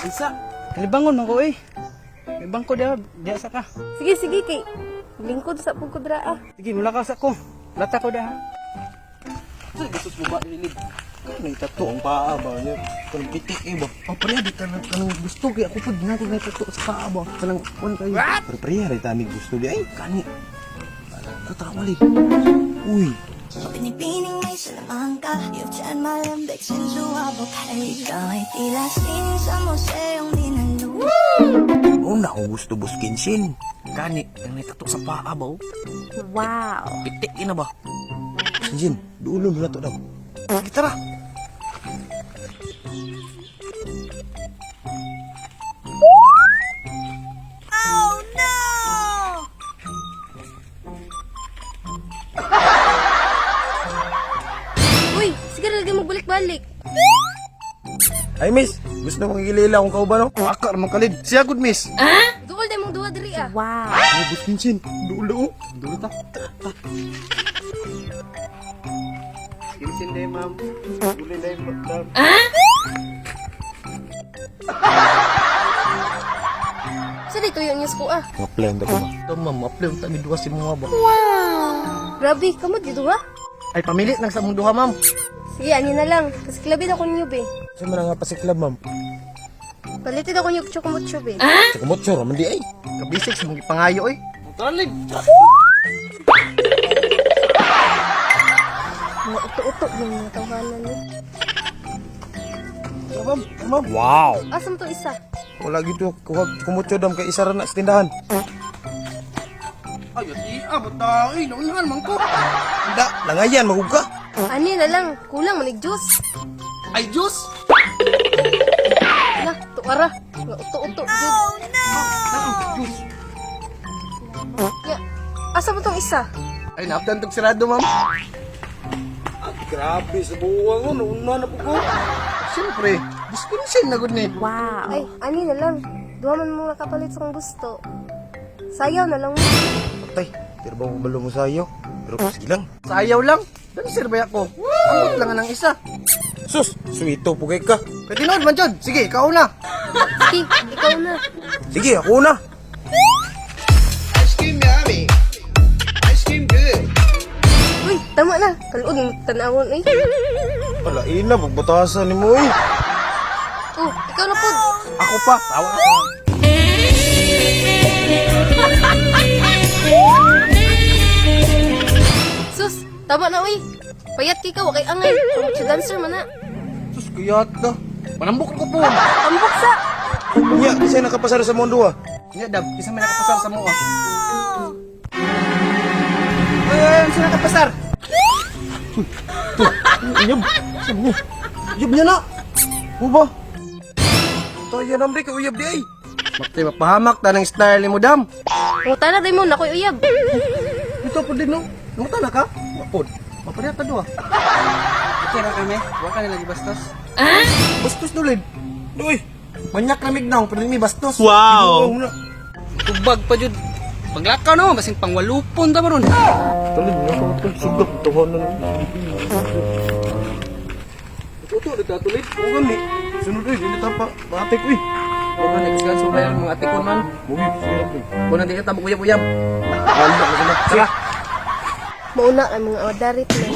Isa. Kalibangon man ko eh. May bangko diha, diha sa ka. Sige, sige kay lingkod sa pug ko dira ah. Sige, mula ka sa ko. Lata ko diha. Sa gusto mo ba ilid? May tattoo ang paa ba niya? Kanang pitik eh ba? Oh, pareha di ka kanang gusto kay ako pud na ko tattoo sa paa ba. Kanang kuan kayo. Pero pareha rin tami gusto di ay. Kani. Kutawali. Uy, Pinipining may salamangka. You've turned my limbics into a bouquet. Ikaw ay tila sining sa museong di naluwa. una akong gusto boss Kenshin. Kani, ang may tattoo sa paa ba? Oh. Wow. Pitik ina ba? Kenshin, dulo na to daw. Sige, tara. Uy, sige lagi magbalik-balik. Ay miss, gusto mong gilila akong kauban no? Akar man kalid. Siya good miss. Duol day mong duha diri ah. Wow. Ay, boss Kenshin, dulo. Dulo ta. Kenshin day ma'am. Dulo day ma'am. Sa dito yun niya ko ah. Nga-plan ko ba? Ito ma'am, apply unta mi duha si mga ba. Grabe, kamot dito ha. Ay pamili nang sa mong duha ma'am. Sige, ani na lang. Kasi klabid ako ninyo be. Sa man nga pasiklab ma'am? Palitin ako niyo chokomotcho be. Sa kumotso raman di ay. Kabisik sa mong gipangayo oy. Tara lid. Mga uto-uto yung mga tawanan ni. Ma'am, ma'am. Wow. Asa mo to isa? Wala gitu kuha kumotso dam kay isa ra na sa tindahan. Ay, ati, ah, bata, ay, naunahan man ko. Da, langayan magug ka. Ani na lang, kulang manig juice. Ay, Diyos! Na, tuara. Mga uto-uto jud. Oh, Diyos! Ya, asa mo tong isa? Ay, naapdan tog sirado, ma'am. Grabe sa buwang ko, nauna na po ko. Siyempre, gusto ko siya na good ni. Wow. Ay, ani na lang. Duha man mo nakapalit sa kong gusto. Sayaw na lang mo. Patay, pero ba balo mo sayo? Pero sige lang. Sayaw lang. Dancer ba ako? Ambot lang ang isa. Sus, suwito po kay ka. Pwede noon man, Jod. Sige, ikaw na. Sige, ikaw na. Sige, ako na. Ice cream yummy. Ice cream good. Uy, tama na. Kaluod mo tanawon eh. Wala ina, pagbatasan ni mo eh. Oh, ikaw na pod. Ako pa. Tawa ako. Sus, tama na uy. Payat kay ka, wa kay angay. Sa dancer man na. Sus, kuyat na. Panambok ko po. Tambok sa. Nya, kasi nakapasar sa mundo ah. Nya, Dab. Isa may nakapasar sa mua. Ay, ay, ay, isa nakapasar. Uyab, sabi niya. Uyab niya na. Uba. Tayo na kay uyab di ay. Maktay, mapahamak ta ng style ni mo, Dam. Ngutana day mo na ko'y uyab. Ito po din, no? Nungutan na ka? Wapod. Mapareha ta duha. Okay ra kami. Wa ka nila bastos. Ah? Bastos dulid. Uy, Manyak lamig na, pero mi bastos. wow. Tubag pa jud. Paglakaw no, basing pangwalupon ta maron. Talid niya ko tol sugap tawanan. Tuto, dito tulid. O gani. Sunod uy, dili ta pa patik uy. Huwag na nagsigan sa bayar mga atikon man. Mugi sige uy. Kung nandito ta uyab-uyab. Wala ko sila. Tara. Mauna ang mga odarit man.